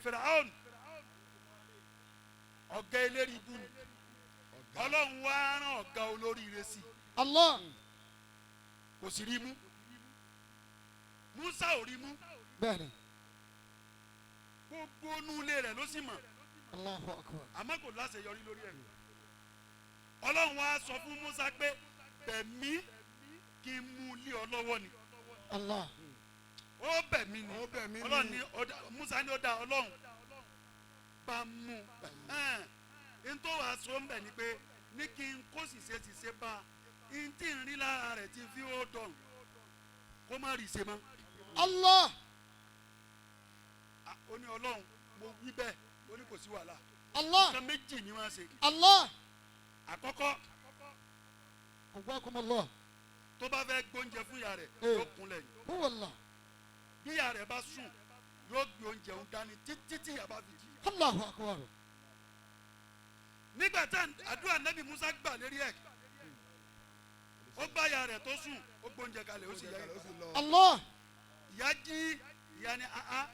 Firaun ọ̀gá eléri ibú ni. Ọlọ́run wá rán ọ̀gá olóríire sí i. Allah. Kò sì rí mú. Musa ò rí mú. Bẹ́ẹ̀ni. Gbogbo inú ilé rẹ̀ ló sì mọ̀. Allahu akbar. Àmọ́ kò láṣeyọrí lórí ẹ̀. Ọlọ́run wá sọ fún Musa pé bẹ̀mí kí n mú lé ọ lọ́wọ́ ni. Allah. Ó bẹ̀ mí ni. Ó bẹ̀ mí ni. Ọlọ́run ní Musa ní ó dá Ọlọ́run bá mú n tó wàá sọ ń bẹ̀ ni pé ní kí n kó ṣìṣe ṣìṣe bá n tí ń rí lára rẹ̀ ti fi ó dọ̀rùn kó má rí ṣe mọ́. Allah. Ah, ó ní Ọlọ́run, mo wí bẹ́ẹ̀. Ó ní kò sí wàhálà. Allah. Nǹkan méjì ni wọ́n ṣe. Allah. Àkọ́kọ́, Qawwakum Allah. tó bá fẹ́ gbóúnjẹ fún ìyá rẹ̀, yóò kúnlẹ̀ ni. Huwa Allah. Bí ìyá rẹ̀ bá sùn, yóò gbé oúnjẹ òun dání títí tí ìyá bá fi jí. Allahu akbar. Nígbà tá àdúrà Nẹ́bí Musa gbà lérí ẹ̀, ó bá ìyá rẹ̀ tó sùn, ó gbóúnjẹ kalẹ̀, ó sì yẹ. Ó sì lọ. Allah. Ìyá jí, ìyá ni àá,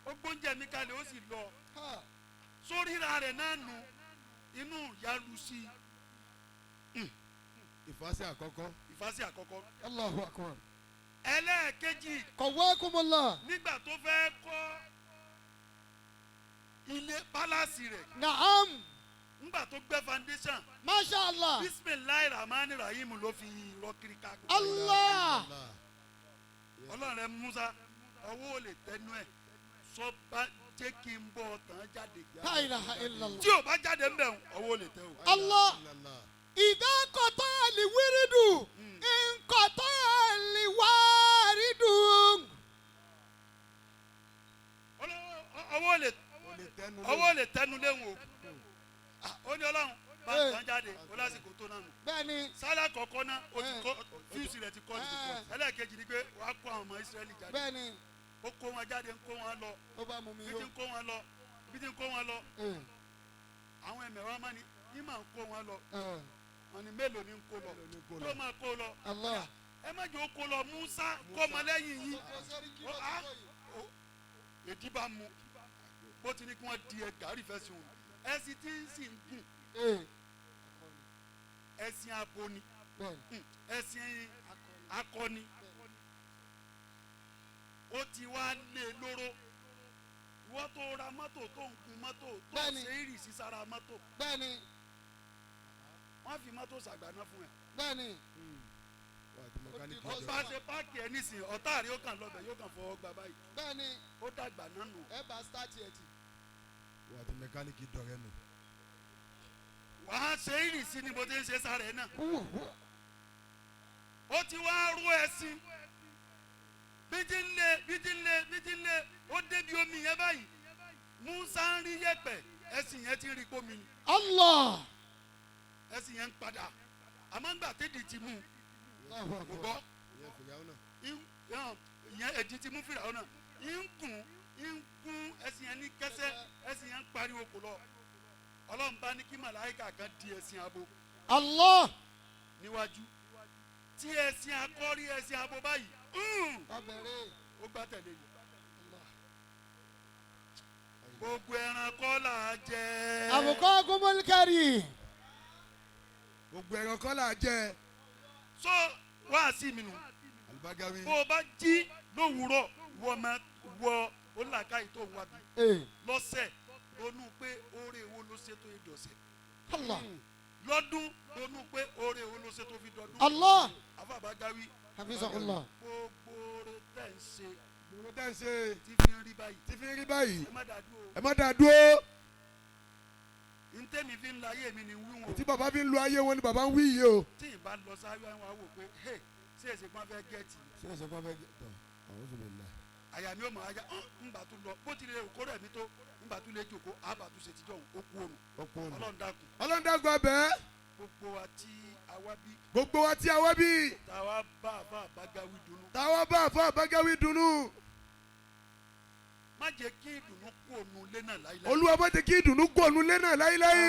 ó gbóúnjẹ mi kalẹ̀, ó sì lọ. Ha. Sóríra rẹ̀ náà nù, inú ìyá lu sí i. Ìfàsẹ́ àkọ́kọ́. Ìfásí àkọ́kọ́. Allahu akbar. Ẹlẹ́ẹ̀kejì, Qawwakum Allah. nígbà tó fẹ́ kọ́ ilé pálásì rẹ̀, Naam. nígbà tó gbẹ́ foundation, Masha Allah. Bisimilahi Rahman Rahim ló fi rọ kiri ká. Allah. Ọlọ́run rẹ Musa, ọwọ́ ò lè tẹnu ẹ̀ sọ bá jẹ́ kí n bọ̀ tán jáde. La ilaha illallah. Tí o bá jáde ń bẹ̀ ń, ọwọ́ ò lè tẹ o. Allah. Idha qata'a al-wirdu, in qata'a al-waridu. Ọwọ́ ò lè ọwọ́ ò lè tẹnu léwu o. Ah, ó ní Ọlọ́run bá tán jáde, ó lásìkò tó náà nù. Bẹ́ẹ̀ni. Sálà kọ̀ọ̀kan náà ó ti kọ́ fíùsì rẹ̀ ti kọ́ ti kọ́. Ẹlẹ́ẹ̀kejì ni pé wàá kó àwọn ọmọ Ísírẹ́lì jáde. Bẹ́ẹ̀ni. Ó kó wọn jáde, ń kó wọn lọ. Ó bá mú mi Bí yó. ti ń kó wọn lọ, bí ti ń kó wọn lọ, àwọn ẹ̀mẹ̀wá máa ní ní máa ń kó wọn lọ. Wọn ni mélòó ni ń kó lọ tó máa kó lọ? Allah. Ẹ má jẹ́ ó kó lọ. Musa kó ọmọ lẹ́yìn yìí. Èdí bá mu bó ti ní kí wọ́n di ẹ gàrí fẹ́ sí òun, ẹṣin tí ń sì ń gùn, ẹṣin abo ni. Bẹ́ẹ̀ni. Ẹṣin akọni. Ó ti wá lé lóró. Wọ́n tó ra mọ́tò, tó ń gun mọ́tò, tó ń ṣe ìrìsí sára mọ́tò, wọ́n fi mọ́tò ṣàgbàná fún ẹ. Bẹ́ẹ̀ni. Ó bá ṣe park ẹ nísìnyí, ọ̀tá rẹ̀ yóò kàn lọ́bẹ̀, yóò kàn fọwọ́ gbà báyìí. Bẹ́ẹ̀ni. Ó dàgbà náà nù. Ẹ bá start ẹ̀ tì. Wà á ti mẹkáníìkì dọ̀rẹ́ nù. Wàá ṣe ìrìsí ni mo ti ń ṣe sára ẹ náà. Ó ti wá rú ẹṣin, bí ti ń lé, bí ti ń lé, bí ti ń lé, ó débi omi yẹn báyìí. Musa ń rí yẹ̀pẹ̀, ẹṣin yẹn ti ń rí pómi ni. Allah. Ẹṣin yẹn ń padà, àmọ́ ńgbà tẹ́dì ti mú un kò gbọ́. Ìyẹn Fìràwọ́n náà. Ìyẹn ẹ̀dì ti mú Fìràwọ́n náà, ń gùn, ń gún ẹṣin yẹn ní kẹsẹ́, ẹṣin yẹn ń pariwo kò lọ. Ọlọ́run bá ní kí màláìkà kan di ẹṣin abo Allah. níwájú. Tí ẹṣin akọ́rí ẹṣin abo báyìí, Ọbẹ̀rẹ̀. ó gbá tẹ̀lé ni. Gbogbo ẹran kọ́ là á jẹ. Abqakumul karim. Gbogbo ẹran kọ́ là á jẹ. Sọ wá sí mi nù. Alibagawi. Bó o bá jí lówùúrọ̀, wọ ọmọ wọ ó làákàyè tó ń wá bí lọ́sẹ̀, ronú pé oore wo ló ṣe tó yẹ dọ̀sẹ̀. Allah. Lọ́dún, ronú pé oore wo ló ṣe tó fi dọdún. Allah. Afábàgáwí. Hafizahullah. Gbogbo oore tẹ̀ ń ṣe Gbogbo tẹ́ ń ṣe tí fi ń rí báyìí, tí fi ń rí báyìí, ẹ má dàdú o. Ẹ má dá dúró. Ntẹ́mi fi ń la ayé mi ni wíwọ̀n. Tí bàbá fi ń lo ayé wọn ni bàbá ń wí yìí o. Tí ì bá lọ sáré, àwọn àwò pé hey, ṣé èsì kan fẹ́ get mi? Ṣé ẹsẹ̀ kan fẹ́ tọ̀ àwọn oṣù mi là. Àyà mi ò mọ̀ ajá ńgbà tó lọ bó ti lè kó rẹ̀ mi tó ńgbà tó lè jòkó àbà tó ṣe tíjọ́ òun ó kú òrùn. Ó kú òrùn. Ọlọ́run dákun. Ọlọ́run dákun abẹ́. Gbogbo wa tí a wá bí, Gbogbo wa tí a wá bí, tá a wá bá àfa àbágáwí dunnú, táwa bá àfa àbágáwí dunnú, má jẹ́ kí ìdùnnú kú òun lé náà láíláí. Olúwa, má jẹ́ kí ìdùnnú kú òun lé náà láíláí.